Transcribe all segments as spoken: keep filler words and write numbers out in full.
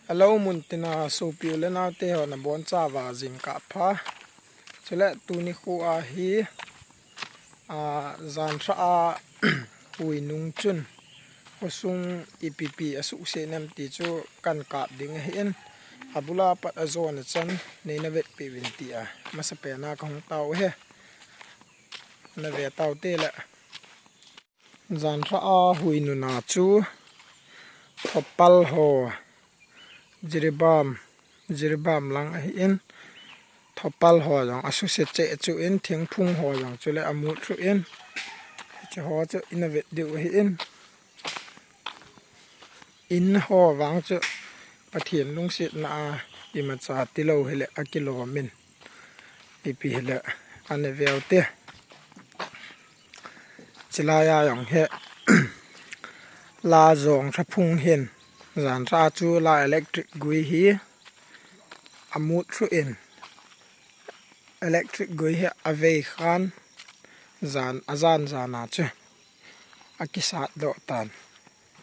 Hello, muntina sopi u le naote ho nabonchauva jingkah pha. Chule tuni khu ahi, a, janhi a hui nung chun khosung ipi ipi asuhset nam ti chu kahin kap ding ahin, abula pat ajona chan neina vetpeh uvin tia masapen a kahung tao ahi. Nave tau te le. Janhi a hui nuna chu thopal ho, jiribam, jiribam lang ahin, thopal ho jong asuhset cheh chu in, thingphung ho jong chule amut lhu in, hiche ho chu ina vet diu ahin, in ho vang chu Pathen lungsetna a imacha tilou hile akilom in. Ipi hile, ane veu te. Chilai a jong hi la jong thaphung hin, janhi a chu la electric gui hi amut lhu in, electric gui hi avei khan, jan, ajan jan a chu akisat doh tan.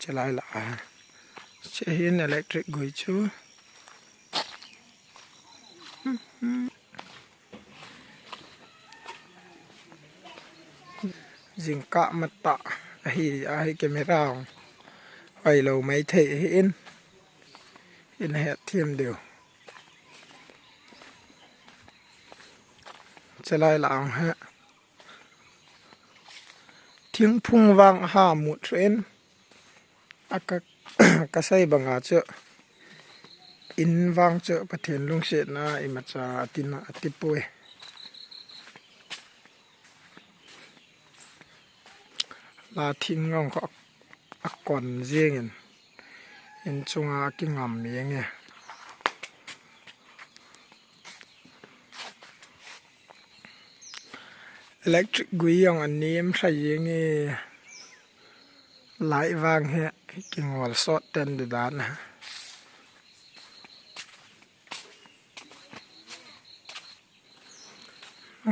Chilai la a. Hiche hin electric gui chu. Jingkah matah ahi, ahi camera hung hoilou maithei ahin, ina hetthem diu. Chilai la ang he. Thingphung vang aha mut lhu in, aka, kasei banga chu in vang chu Pathen lungsetna imacha atina atipoi. La thing jong khu akon jingin, in chunga akingam jing e. Electric gui jong anem lha jing e. Light vang hi kingol sot ten di dan a.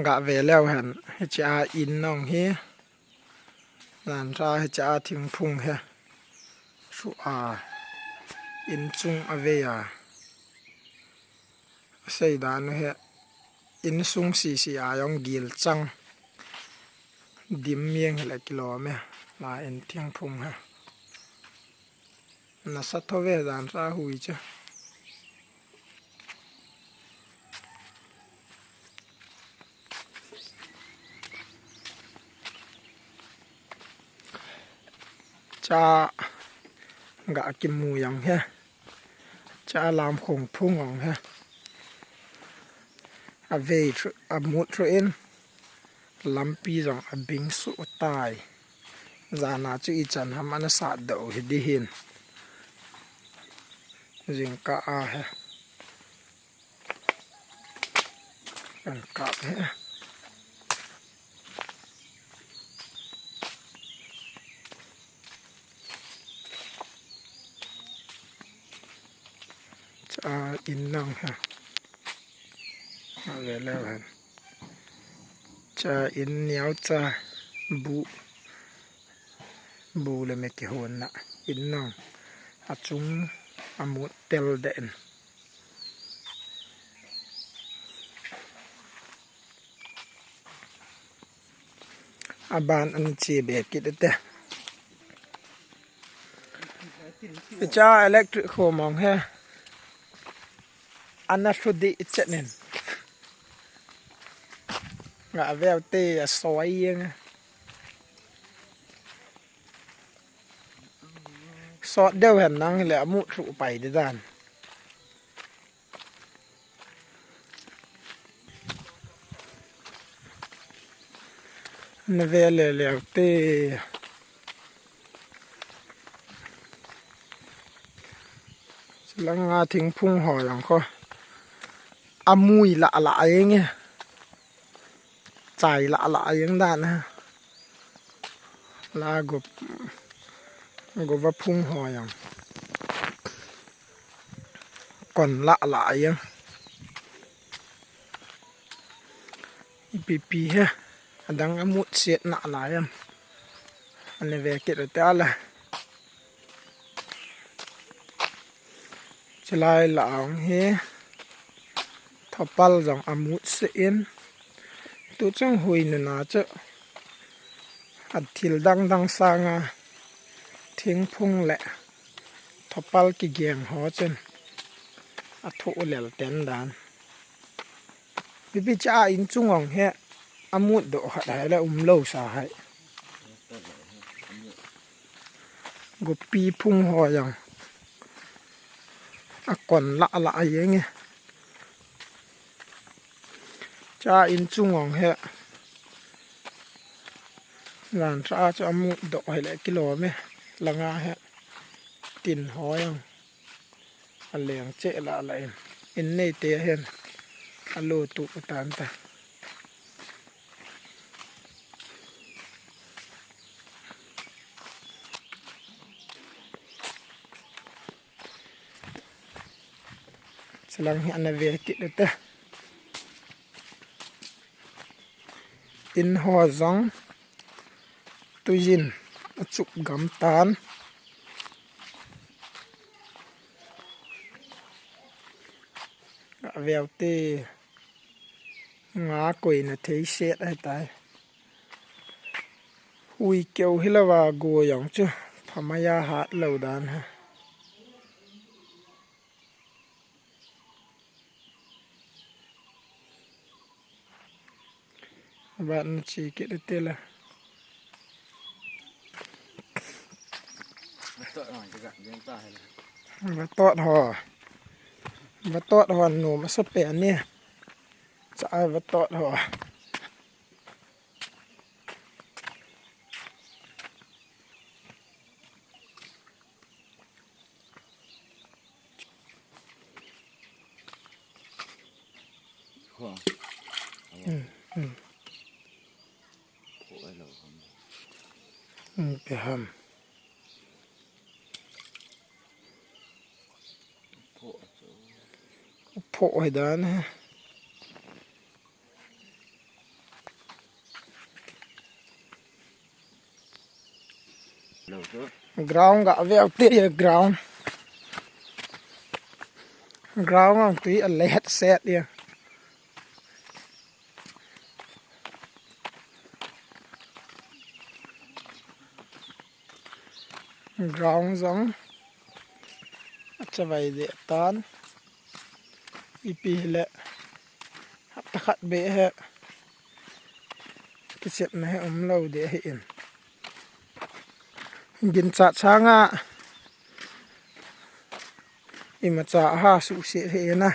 Gah ve leu hen, hiche a in nung hi. Janhi a hiche a thingphung hi. Su a in chung avei a. Asei dan u hi. In sung sisi a jong gil chang. Dim jeng hile kilom e. La in thingphung hi. Nasa tho ve janhi a hui chu. Cha gah kimu jong hi. Cha lam khong phung jong hi. Avei lhu, amut lhu in. Lampi jong abing suh tai. Jan a chu ichan ham ana sat doh hi di hin. Jingkah ahi. Kan kap hi. Cha in nung hi. Ave leu hen. Cha in neocha bu, bu le me kihonna in nung achung amut tel den. Aban an che be kit te. Cha electric khom ong he. Ana lhu di chenin. Nga veu te asoi jeng. Sot deu hen nang le amu lhu pai di dan. Na ve le le te. Langa thingphung ho jong kho. Amui la la jeng e. Chai la la jeng dan a. La go, go va phung ho jong. Kon la la jeng. Ipi pi he. Adang amut siet na la jeng. Ane ve kit ta la. Chulai lah a hi thopal jong amut seh in, tuchung hui nuna chu athil dang dang sanga thingphung le thopal kigeng ho chun athu lel ten dan. Pipi cha in chung ong he amut doh khat hai le umlou sa hai. Gopi phung ho jong akon lah lah a jeng e. Cha in chung ong he. Jan cha chu amut doh hai le kilom e. Langa he tin ho jong aleng cheh lah lah in. In neite hin alu tu tan ta. Chulang hi ana ve kit u te. In ho jong tuijin achuk gam tan. Gah veu te. Nga koina thei set ahitai. Hui keu hilou a go jong chu phamai a hat lou dan ha. Vat na chi kit te la. Vatot ho. Vatot ho nom asa pen ni. Cha vatot ho. Khua. Hmm, hmm. Khua lo ham. Hmm, pe ham. Phoh chu. Phoh hai dan he. Ground gah veu te, ground. Ground ang tui a let set ya. Ground jong achavai deh tan. Ipi hile hapta khat beh hi kichepna hi umlou deh ahin. Ginchat sanga imacha aha suhset hi na.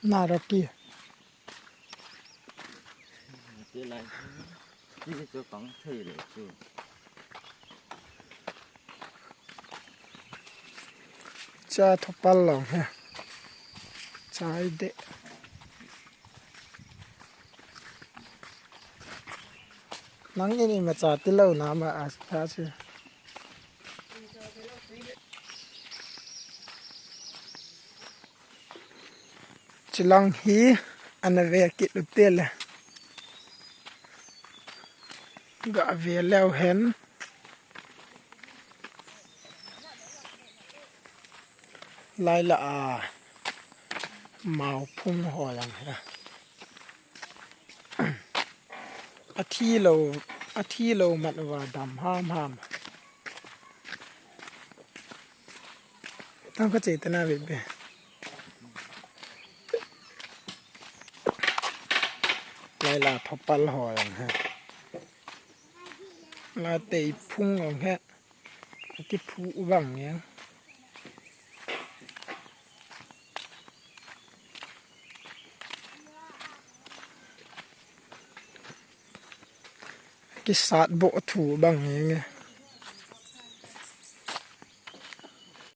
Narapi. Ti lai. Ti chu pang thei le chu. Cha thopal long he. Chai de. Nang in imacha tilou na ma a tha chu. Chilang hi ana ve kit u te le. Gah ve leu hen. Lai lah a mau phung ho jong he. Athi lou, athi lou mat uva dam ham ham. Tang ka che ta na ve ve. Lai lah a thopal ho jong he. Lah a tei phung jong he. Akiphu u bang e. Kisat boh thu bang e.